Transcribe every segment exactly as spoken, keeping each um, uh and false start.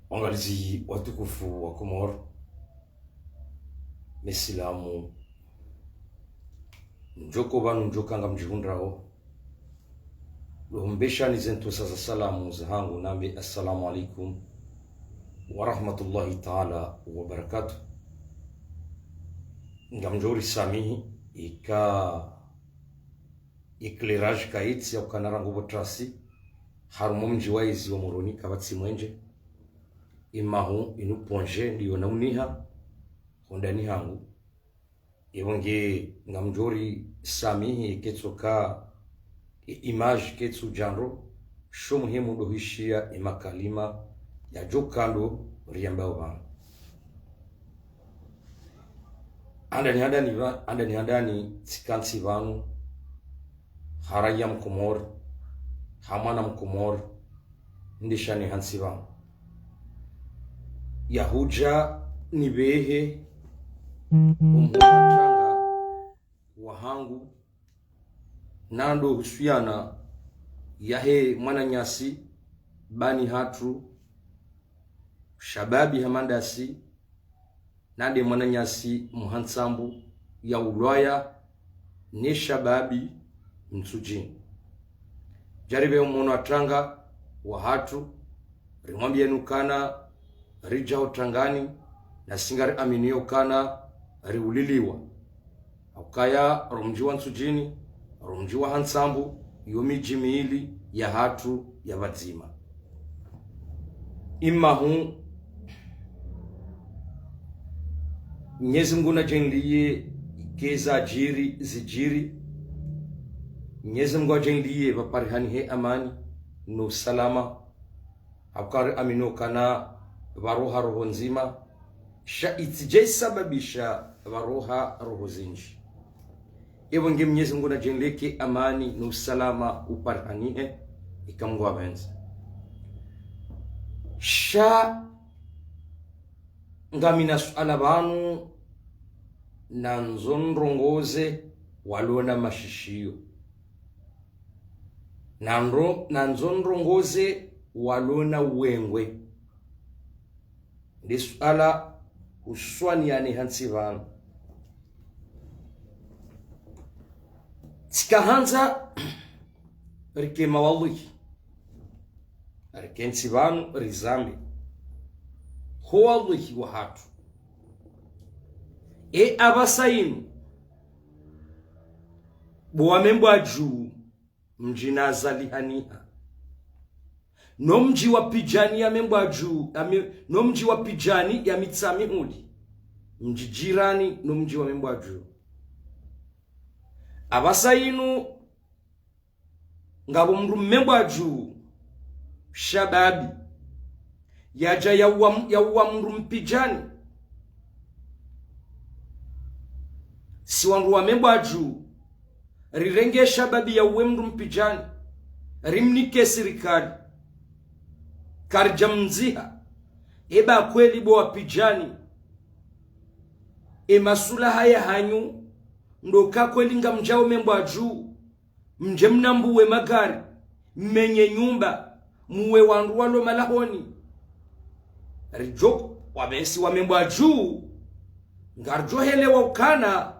Wangalizi watukufu wa Komori, Mesilamu, ndjoko pvanu ndjoka ngamdjihundrao, lombeshani zentrusa za salamu zahangu nambe assalamu alaikum wa rahmatullahi taala wa barakatuh. Ngamdjori samihi ika éclairage kayitsi ya ukana rangu pvo trasi, harumwa mdji wa ezi wa Moroni kapvatsi mwenje. Imahu inu pvondze ndiyo nauniha hondani hangu. Ipvo nge ngamdjori samihi ketsoka i image ketsu djandro, sho muhimu ndo hishiya imakalima yadjoka ndo riyambao pvanu. Handani handani pva-, handani handani tsikantsi pvanu, ha raiya Mkomori, ha mwana Mkomori, ndishani hantsi pvanu. Yahudja nipvehe omhondratranga wahangu, nando huswiyana yahe mwananyasi bani hatru, shababi Hamandasi, nande mwananyasi Muhantsambu ya ulwaya ne shababi Mtsudjini. Djaribe omono atranga wahatru, rimwambiyeni ukana ridja otrangani, na si ngari aminiyo ukana riuliliwa. Haukaya ro mdji wa Ntsudjini, ro mdji wa Hantsambu, yo midji mili yahatru ya pvadzima. Imahu, Mnyezi Mngu nadjaanliye keza djiri zidjiri. Mnyezi Mngu adjaanliye pvaparihanihe amani no usalama. Haukaya ri amini ukana pvaroha roho ndzima, sha itsidja isababisha pvaroha roho zindji. Ipvo nge Mnyezi Mngu nadjaanliye ke amani no usalama uparihanihe, ika Mngu apvendza. Sha ngamina suala pvanu nandzo nrongoze walona mashishiyo. Nandro-, nandzo nrongoze walona uwengwe. Nde suala huswaniyani hantsi pvanu. Tsikahandza rike mawaluhi. Rikentsi pvanu rizambe. Ho waluhi wahatru. E apvasa inu, bo wa Membwadju, mdji nazalihaniha, no mdji wa Pidjani ya Membwadju, ya mi-, no mdji wa Pidjani ya Mitsamihuli, mdji jirani no mdji wa Membwadju. Apvasa inu ngapvo mndru Membwadju, shababi, yadja yauwa, yauwa mndru Mpidjani. Si wandru wa Membwadju, rirenge shababi yauwe mndru Mpidjani, rimnike sirikali. Karidja mndziha, eba kweli bo wa Pidjani, e masulaha yahanyu, ndo ka kweli ngamdjao Membwadju, mdje mnambuwe magari, mmenye nyumba, muwe wandru walo malahoni. Ridjo, wapvesi wa Membwadju, ngaridjo helewa ukana,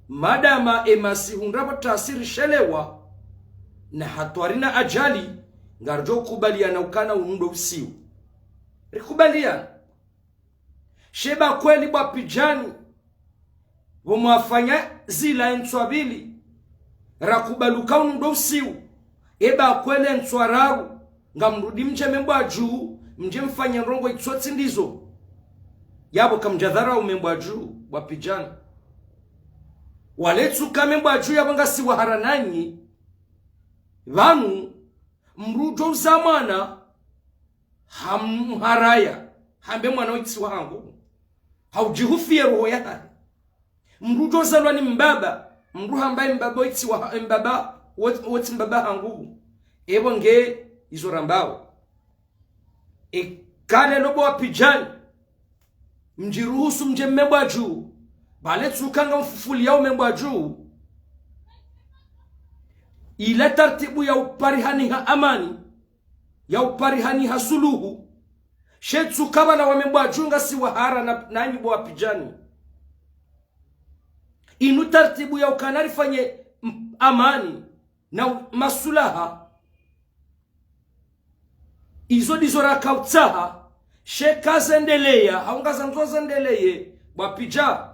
madama e masihu ndrabo tasiri shelewa, na hatwari na ajali, ngaridjo kubaliana ukana unu ndo usiu. Rikubaliana. She ba kweli bo wa Pidjani, pvo mwafanya zila entswa mbili, rakubali uka unu ndo usiu, eba kweli entswa raru, ngamrudi mdje Membwadju, mdje mfanye ndrongo itsotsi ndizo. Yapvo kamdjadharau Membwadju, bo wa Pidjani. Wala itsuka Membwadju yapvo ngasi wahara nanyi, pvanu, mndru udjo uza mwana, hamharaya, hambe mwana wo itsi wahangu. Haudjihufiye roho yahahe. Mndru udjo uzalwa ni mbaba, mndru hambe mbaba wo itsi wa, mbaba wo, wo itsi mbaba hangu. Epvo nge izo rambao. Eka leo bo wa Pidjani, mdjiruhusu mdje Membwadju, bale tsuka ngamfufuliyao Membwadju. Ila tartibu ya uparihaniha amani, ya uparihaniha suluhu, She tsuka pvala wame Mbwadju ngasi wahara na, nanyi bo wapvidjani. Inu tartibu ya ukana rifanye m-, amani na u-, masulaha. Izo ndizo rakautsaha, she kazendeleya, hau ngazandzo zendeleye, bo wapvidja.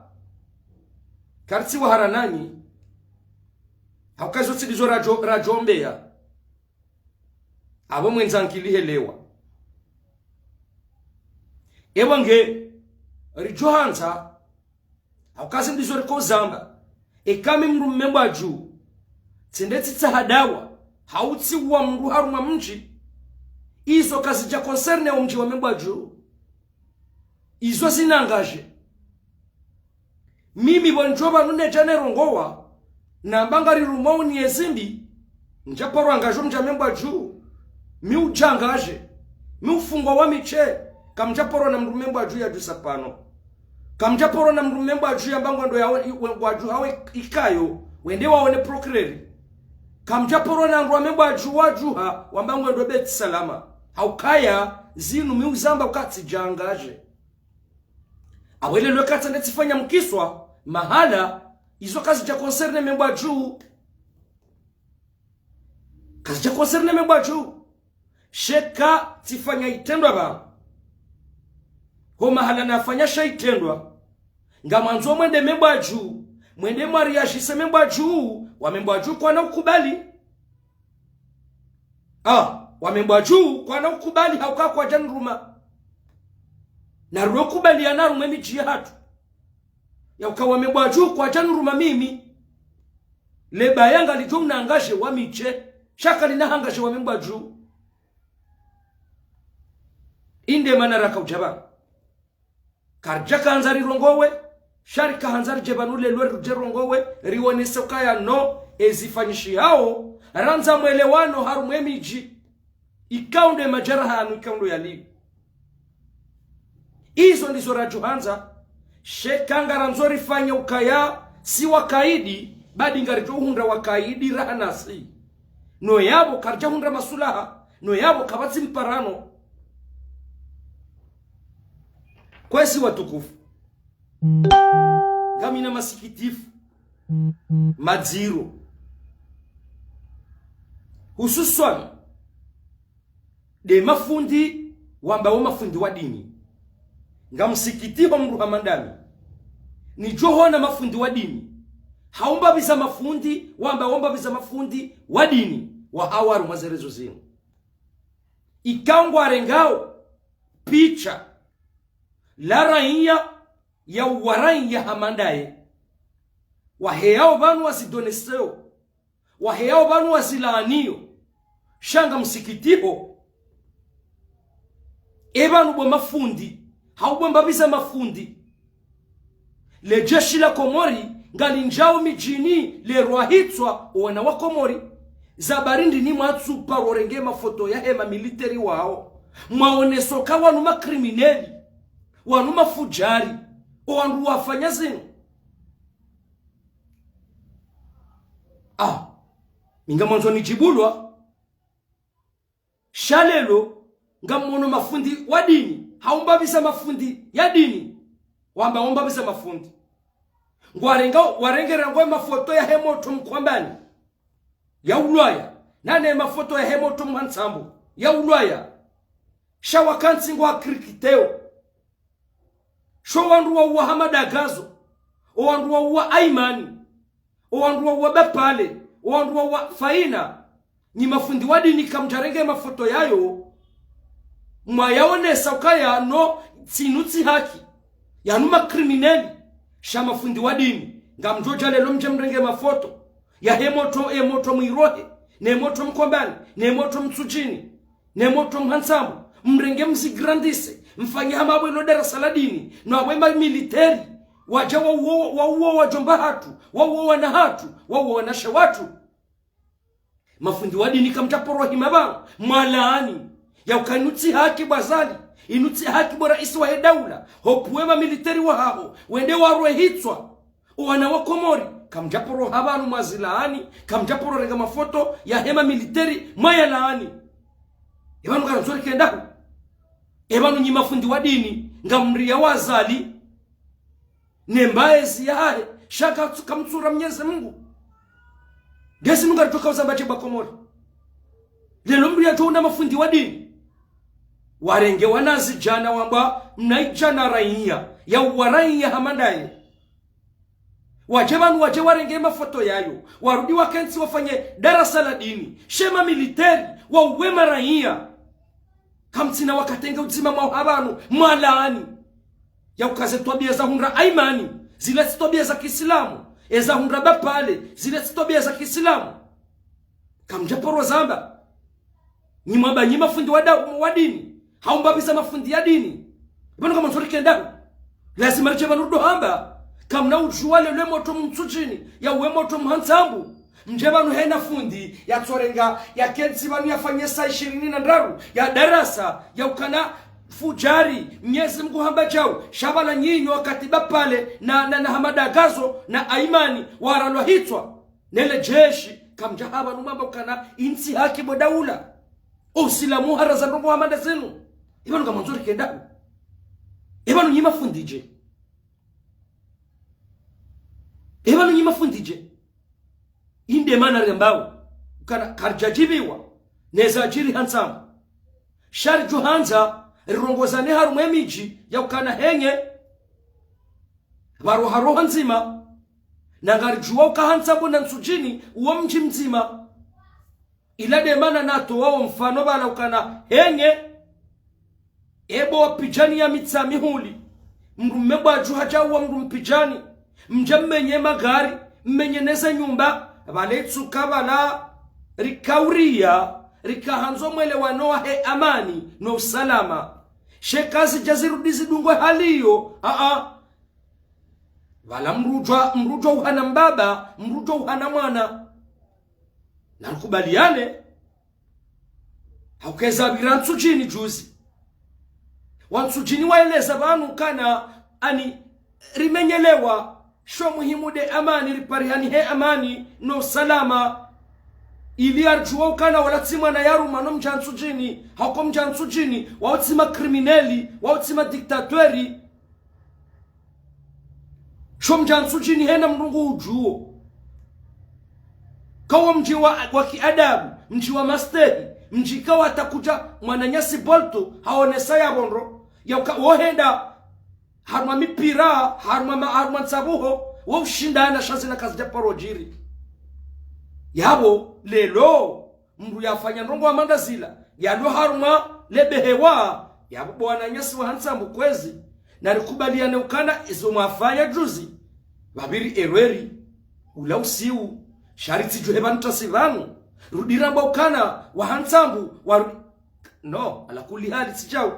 Karitsi wahara nanyi, hauka izo tsi ndizo radjo-, radjombeya. Apvo mwendza nkili helewa. Ewa nge, ridjo handza, hauka zi ndizo riko zamba. Eka mi mdrume Mbwadju, tsende tsitsaha dawa, hau tsiuwa mdru harumwa mdji. Izo kazidja concerne omdji wame Mbwadju. Izo zinangaje. Mimi pvo ndjo pvanu nedja nerongowa, namba ngarirumwa uni ezimbi, ndjaparwa ngajo mdji wame Mbwadju, mi udjangaje, mi ufungwa wami she, kamdjaparwa na mdrume Mbwadju yadjusa pvanu. Kamdjaparwa na mdrume Mbwadju yamba ngwendo yawe, i-, we-, Mbwadju hawe ikayo, wende waone procureur. Kamdjaparwa na mdru wame Mbwadju wadjuha, wamba ngwendo Beit Salama. Haukaya, zinu mi uzamba uka tsidjangaje. Apvo lelo eka tsende tsifanya mkiswa, mahala, izo kazidja concerne me Mbwadju. Kazidja concerne me Mbwadju. She ka tsifanya itrendwa pva. Ho mahala nafanya sha itrendwa. Ngamwandzo mwende me Mbwadju, mwende mwariadjise me Mbwadju, wame Mbwadju kwana ukubali. Ah, wame Mbwadju kwana ukubali hauka kwadja niruma. Na rwe kubali ya narumwe midji yahatru. Yauka wame Mbwadju kwadja niruma mimi. Lebaya ngalidjo unangaje wami she, sha kalinahangaje wame Mbwadju. Inde mana rakaudja pvanu. Karidja kahandza rirongowe, sha rikahandza ridje pvanu lelo ridje rongowe, rionese ukaya no, ezifanyishihao, randza mwelewano harumwe midji, ikao ndo emadjaraha yanu, ikao ndo yaliyo. Izo ndizo radjo handza, she ka ngarandzo rifanye ukaya, si wakaidi, badi ngaridjo hundra wakaidi raha nasi. No yapvo karidja hundra masulaha, no yapvo kapvatsi mparano. Kwezi watukufu. Ngamina masikitifu madziro. Hususwani, nde mafundi wambao mafundi wa dini. Ngamsikitiho mdru hama ndami. Nidjo hona mafundi wa dini. Hau mbapvi za mafundi, wambao mbapvi za mafundi wa dini. Wahao harumwa zerezo zinu. Ikao ngwarengao picha la raiya yauwa raiya hama ndaye. Waheyao pvanu wazidoneseo. Waheyao pvanu wazilaaniyo. Sha ngamsikitiho. Epvanu bo mafundi. Hau bo mbapvi za mafundi. Le jeshi la Komori, ngalindjao midjini, le rwahitswa, owana wa Komori. Za bari ndrini mwatsuparwa renge mafoto yahe mamiliteri wao. Mwaoneso ka wanu makrimineli. Wanu mafudjari. Owandru wafanya zinu. Ah. Mi ngamwandzo nidjibulwa. Sha lelo, ngamwono mafundi wa dini, hau mbapvi za mafundi ya dini, wambao mbapvi za mafundi. Ngwarenga, warenge rangu emafoto yahe motro Mkombani, yaulwaya, nane mafoto yahe motro Mhantsambu, yaulwaya. Sha wakantsi ngwa krikiteo. Sho wandru wauwa Hamada Gazo, owandru wauwa Aimani, owandru wauwa Bapale, owandru wauwa Faina, nyi mafundi wa dini kamdjarenge mafoto yayo, mwayaonesa ukaya no tsinu tsi haki, yanu makrimineli, sha mafundi wa dini, ngamdjodja lelo mdje mrenge mafoto, yahe motro, emotro Mwirohe, nemotro Mkombani, nemotro Mtsudjini, nemotro Mhantsambu, mrenge mzigrandise, mfanye hama apvo ilo darasa la dini, no apvo emamiliteri, wadja wauwo, wauwo wadjomba hatru, wauwo wana hatru, wauwo wanashe watru. Mafundi wa dini kamdjaporwa hima pvanu, mwalaani, yauka inu tsi haki bo Azali, inu tsi haki bo raisi wahe daula, hopvuwe mamiliteri wahaho, wende warwe hitswa, owana wa Komori, kamdjaporwa ha pvanu mwazilaani, kamdjaporwa renga mafoto yahe mamiliteri mwayalaani. Epvanu ngarandzo rikenda hu. Epvanu nyi mafundi wa dini, ngamriya wazali, ne mbaezi yahahe, sha ka-, kamtsura Mnyezi Mungu. Ngasi nunga ritsoka uzamba she ba Komori. Leo mndru yatso una mafundi wa dini. Warenge wanazidjana wamba, mnaidjana raiya, ya uwa raiya hama ndaye. Wadje pvanu wadje warenge mafoto yayo, warudi wakentsi wafanye darasa la dini, she mamiliteri, wauwe maraiya. Kamtsina wakati nge udzima mwaha pvanu, mwalaani. Ya uka ze twabiya zahundra Aimani, zile tsi twabiya za kiislamu, eza hundra Bapale, zile tsi twabiya za kiislamu. Kamdja paro zamba. Nyi mwamba nyi mafundi wa da-, wa dini. Hau mbapvi za mafundi ya dini. Epvanu kamwandzo rikenda hu. Lazima ridje pvanu rudo hamba. Kamna udjuwa leo motro Mtsudjini, ya uwe motro Mhantsambu. Mdje pvanu hena fundi, yatsorenga, yakentsi pvanu yafanye saa ishirini na ndraru, ya darasa, ya ukana fudjari, Mnyezi Mungu hamba djau, sha pvala nyinyi wakati Bapale, na, na, na Hamada Gazo, na Aimani, waralwa hitswa. Nele jeshi, kamdja hamba numamba ukana, intsi haki bo daula. Usilamu haraza ndrongo hama nda zinu. Epvanu kamwandzo rikenda hu. Epvanu nyi mafundi dje. Epvanu nyi mafundi dje. Inde mana riambao. Ukana karidjadjibiwa. Neza djiri Hantsambu. Sha ridjo handza, rirongozane harumwa emidji, ya ukana henye. Pvaro ha roho ndzima. Na ngaridjuwa uka Hantsambu na Ntsudjini, uwo mdji mdzima. Ila nde mana natowa wo mfano pvala ukana henye. Ebo wapvidjani ya Mitsamihuli. Mndru mme bwadju hadja uwa mndru mpvidjani. Mdje mmenye magari, mmenye neze nyumba. Pvale itsuka pvala rikauriya, rikahandzo mwelewano wahe amani, no usalama. She kazidja zirudi zidungwe hali iyo, a-a. Pvala mndru udjwa, mndru udjwa uhana mbaba, mndru udjwa uhana mwana. Na rikubaliane, hauka eza pvira Ntsudjini juzi. Wa Ntsudjini waeleza pvanu ukana ani rimenyelewa, sho muhimu nde amani, riparihani he amani, no usalama. Ili yaridjuwa ukana wala tsi mwana yarumwa no mdji wa Ntsudjini, hauka mdji wa Ntsudjini, wao tsi makrimineli, wao tsi madiktatweri. Sho mdji wa Ntsudjini hena mndru ngu udjuwo. Kawo mdji wa, wa kiadabu, mdji wa mastehi, mdji kawo hata kudja mwananyasi Bolto, haonesa ya pvondro, ya uka, wo henda, harumwa mipira, harumwa ma-, harumwa ntsabuho, wo ushindana sha zila kazidja paro djiri. Yapvo, leo, mndru yafanya ndrongo hama nda zila, yalo harumwa le behewa, yapvo bo wananyasi wa Hantsambu kwezi, na rikubaliane ukana izo mwafanya juzi, pvapviri erreur, ula usiu, sha ritsidjuhe pvanu tasi pvanu, rudi ramba ukana, wa Hantsambu, wa ru-, no, ala kulli hali tsi djau.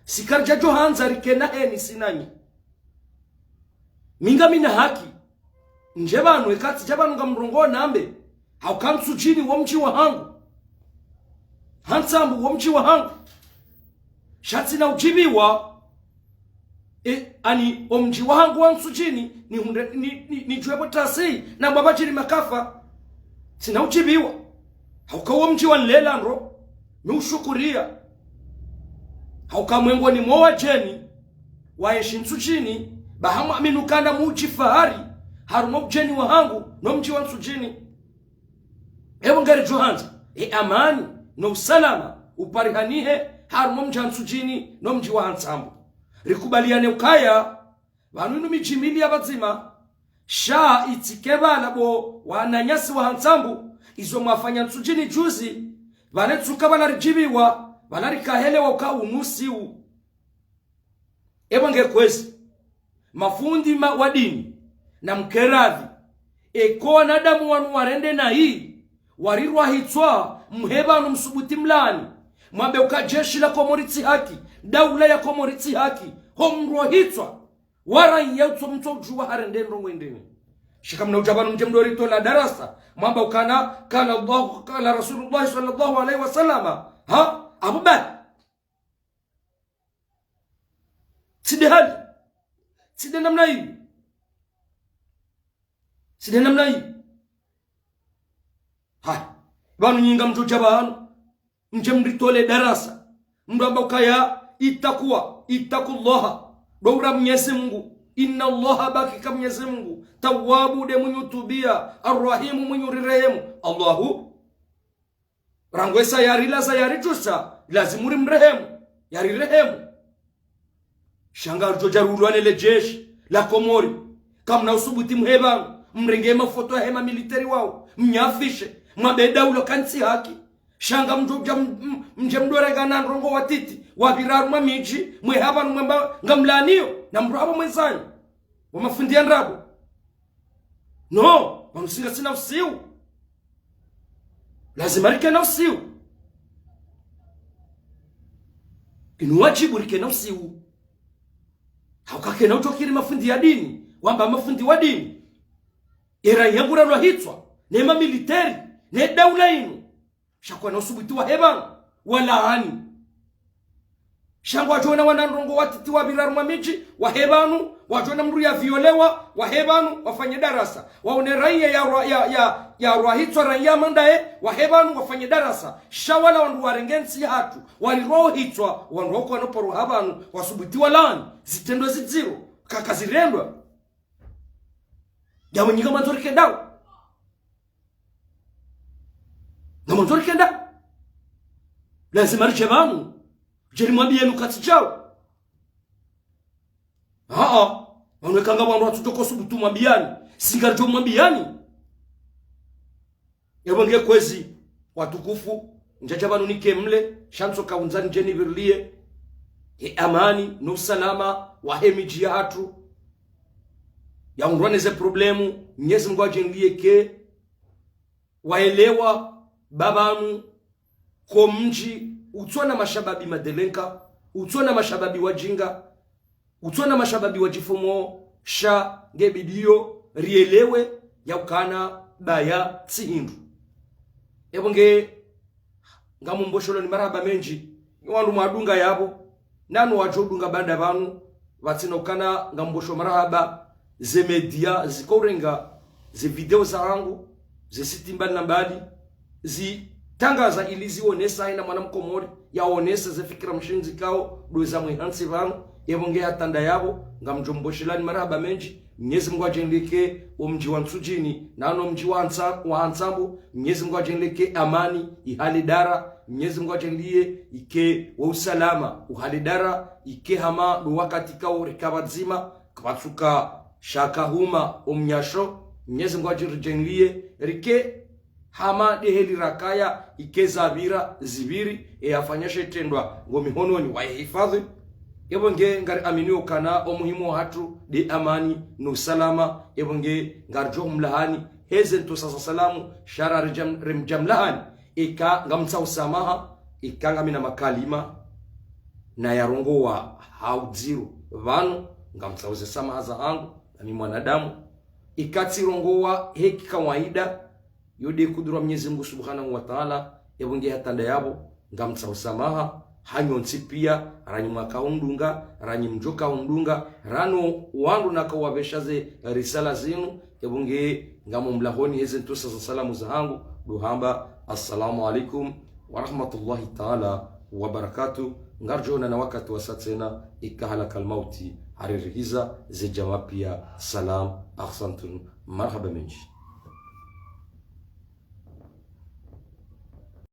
Si karidjadjo handza rikena heni si nanyi. Mi ngamina haki. Ndje pvanu, eka tsidja pvanu ngamrongoo nambe. Hauka Ntsudjini wo mdji wahangu. Hantsambu wo mdji wahangu. Sha tsina udjibiwa. E, ani, o mdji wahangu wa Ntsudjini, nihundre, ni, ni, nidjuwe pvo tasi, na mbaba djiri makafa. Tsina udjibiwa. Hauka wo mdji wa nlela ndro, mi ushukuriya. Hauka mwengoni mwa wadjeni, waenshi Ntsudjini, ba hamwamini ukana mudjifahari, harumwa udjeni wahangu, no mdji wa Ntsudjini. Ewo ngaridjo handza, e amani, no usalama, uparihanihe, harumwa mdji wa Ntsudjini, no mdji wa Hantsambu. Rikubaliane ukaya, pvanu inu midji mili ya pvadzima, sha itsike pvala bo wananyasi wa Hantsambu, izo mwafanya Ntsudjini juzi, pvale tsuka pvala ridjibiwa, pvala rikahelewa uka unu usiu. Ewa nge kwezi, mafundi ma-, wa dini, na mkeradhi, eko wanadamu wanu warende nayi, warirwa hitswa, mhe pvanu msubuti mlaani, mwambe uka jeshi la Komori tsi haki, daula ya Komori tsi haki, ho mrwa hitswa, wara ya utso mtso udjuwa harende ndrongo indrini. Sha kamna udja pvanu mdje mdo ritola darasa, mwamba ukana, kala Allahu, kala Rasulullah sallallahu alaihi wasallama. Ha? Abu Bakr. Tsi nde hali. Tsi nde namna iyo. Tsi nde namna iyo. Haya. Pvanu nyi ngamdjo dja pvanu. Mdje mritole darasa. Mdru amba ukaya, Ittaqwa, ittaqullaha. Ndo ura Mnyezi Mungu. Innallaha, hakika Mnyezi Mungu. Tawwabu, nde mwinyi utubia. Arrahimu, mwinyi urirehemu. Allahu. Rangu esa yarilaza yaritusa, lazimu rimrehemu, yarirehemu. Sha ngaridjo dja rulwane le jeshi la Komori, kamna usubuti mheba, mrenge mafoto yahe mamiliteri wao, mnyafishe, mwambe daula kantsi haki. Sha ngamdjo dja m-, m-, mdje mdorega na ndrongoo watiti, wapvira harumwa midji, mwe hapvanu mwamba ngamlaaniyo, na mdru hapvo mwenzanyu. Wa mafundi ya ndrabo. No, pvanu si ngasina usiu. Lazima rike na usiu. Inu wadjibu rike na usiu. Hauka kena udjo kiri mafundi ya dini, wamba mafundi wa dini. Era yangura lwa hitswa, ne mamiliteri, ne daula inu. Sha kwana usubuti wahe pvanu, walaani. Sha ngwadjo ona wana ndrongoo watiti wapvira harumwa midji, wahe pvanu, wadjo ona mdru yaviolewa, wahe pvanu, wafanye darasa. Waone raiya ya rwa-, ya, ya, ya rwahitswa raiya mandaye, wahe pvanu, wafanye darasa. Sha wala wandru warenge ntsi hatru, warirwao hitswa, wandru wako wanoporwa hapvanu, wasubuti walaani, zitrendwa zidziro, kaka zirendwa. Yamwe nyi ngamwandzo rike ndao. Ngamwandzo rike ndao. Lazima ridje pvanu. Djeri mwambiyeni katsi djao. Aa. Pvanu eka ngapvo wandru watsudjo kosubutu mwambiyani. Si ngaridjo mwambiyani. Epvo nge kwezi, watukufu, ndjadja pvanu nike mle, sha ntsoka undzani ndje nipvirilie, he amani, no usalama, wahe midji yahatru. Yahundrwa neze problemu, Mnyezi Mungu adjenliye ke, waelewa, ba pvanu, ko mdji, utsona mashababi madelenka, utsona mashababi wajinga, utsona mashababi wa djifumo, sha nge bidiyo rielewe ya ukana baya tsi hindru. Epvo nge ngamumbosholoni marahaba mendji, wandru mwadunga yapvo, nanu wadjo dunga baanda pvanu, pvatsina ukana ngamumbosholo marahaba, ze media ziko urenga, ze video zahangu, ze siti mbali na mbali, zitangaza ili zionesa haina mwana mkomori, yaonesa ze fikira mshindzi kao, ndo za mwe hantsi pvanu, epvo nge hata nda yapvo, ngamdjo mboshelani marahaba mendji, Mnyezi Mungu adjenlike, o mdji wa Ntsudjini, nano mdji wa Ntsa-, wa Ntsambu, Mnyezi Mungu adjenlike amani, ihale dara, Mnyezi Mungu adjenliye, ike wa usalama, uhale dara, ike hama ndo wakati kao rika pvadzima, kapvatsuka shaka huma o mnyasho, Mnyezi Mungu adjiridjenliye, rike hama ndeheli rakaya, ike zapvira, zipviri, e afanya she trendwa, ngo mihononi, wayehifadhi. Epvo nge ngari aminio ukana, o muhimu wahatru, nde amani, no usalama, epvo nge ngaridjo humlahani, heze ntsosa za salamu, sha ra ridjam-, rimdjamlahani. Ika ngamtsaho samaha, ika ngamina makalima nayarongowa ha udziro pvanu, ngamtsaho ze samaha zahangu, nami mwanadamu. Ika tsirongowa he kikawaida, yo nde kudura Mnyezi Mungu Subhanahu wa Ta'ala, epvo nge hata nda yapvo, ngamtsaho samaha, hanyu nyontsi pia, ranyi mwaka hundunga, ranyi mdjoka hundunga, rano wandru naka wapvesha ze risala zinu, epvo nge ngamumlahoni heze ntsosa za salamu zahangu, ndo hamba, assalamu alaikum wa rahmatullahi ta'ala wa barakatuh. Ngaridjo onana wakati wasa tsena, ika halakal mauti haririhiza, ze djamaa pia, salam, ahsantum, marahaba mendji.